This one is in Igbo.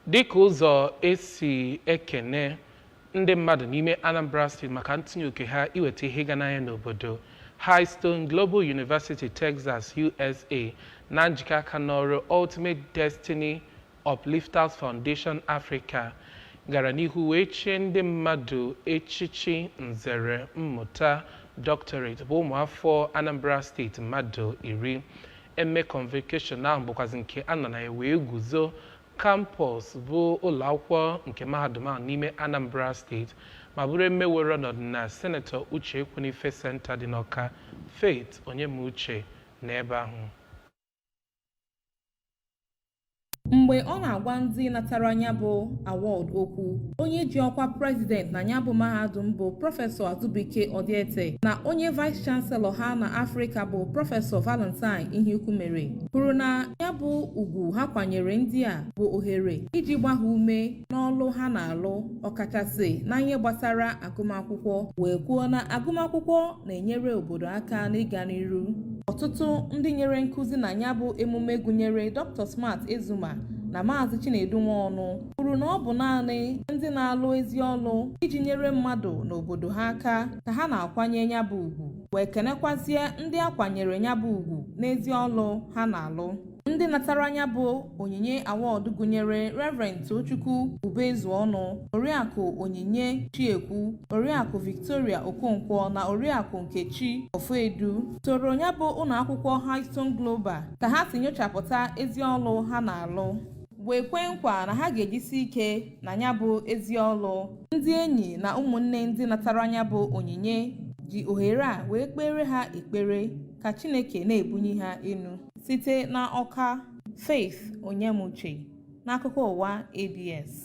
Dịka ụzọ esi ekene ndị mmadụ n'ime Anambra Steeti maka ntinye oke ha iweta ihe ịga n'anya n'obodo, Highstone Global University, Texas, USA, na njikọ aka n'ọrụ Ultimate Destiny Uplifters Foundation Africa gara n'ihu wee chie ndị mmadụ echichi nzere mmụta doctorate bụ ụmụafọ Anambra Steeti mmadụ 10. Emme convocation ahụ bụkwazị nke a nọ na ya wee guzo campus bụ ụlọakwụkwọ nke mahadum ahụ n'ime Anambra Steeti, ma bụrụ emme were ọnọdụ na Senator Uche Ekwunife Center dị n'Awka. Faith Onyemuche n'ebe ahụ. Mgbe ọ na-agwa ndị natara ya bụ awọdụ okwu, onye ji ọkwa prezident na ya bụ mahadum bụ Prọfesọ Azubike Odiete na onye Vice Chancellor ha na Afrịka bụ Prọfesọ Valentine Iheukwumere kwuru na ya bụ ugwu ha kwanyere ndị a bụ ohere iji gba ha ume n'ọlụ ha na-alụ, ọkachasị na ihe gbasara agụmakwụkwọ, wee kwuo na agụmakwụkwọ na-enyere obodo aka n'ịga n'iru. Ọtụtụ ndị nyere nkụzi na ya bụ emume gụnyere Dr. Smart Ezuma na Maazị Chinedu Nwaọnụ kwuru na ọ bụ naanị ndị na-alụ ezi ọlụ iji nyere mmadụ na obodo ha aka ka ha na-akwanye ya bụ ugwu, wee kenekwazie ndị a kwanyere ya bụ ugwu n'ezi ọlụ ha na-alụ. Ndị natara ya bụ onyinye awọdụ gụnyere Reverend Tochukwu Ubezuọnụ, Oriakụ Onyinye Chiekwu, Oriakụ Victoria Okonkwo na Oriakụ Nkechi Ofoedu toro ya bụ ụlọakwụkwọ Highstone Global ka ha si nyochapụta ezi ọlụ ha na-alụ, wee kwee nkwa na ha ga-ejisi ike na ya bụ ezi ọlụ. Ndị enyi na ụmụnne ndị natara ya bụ onyinye ji ohere a wee kpere ha ekpere ka Chineke na-ebunye ha enu. Site na Awka, Faith Onyemuche, n'akụkọ ụwa ABS.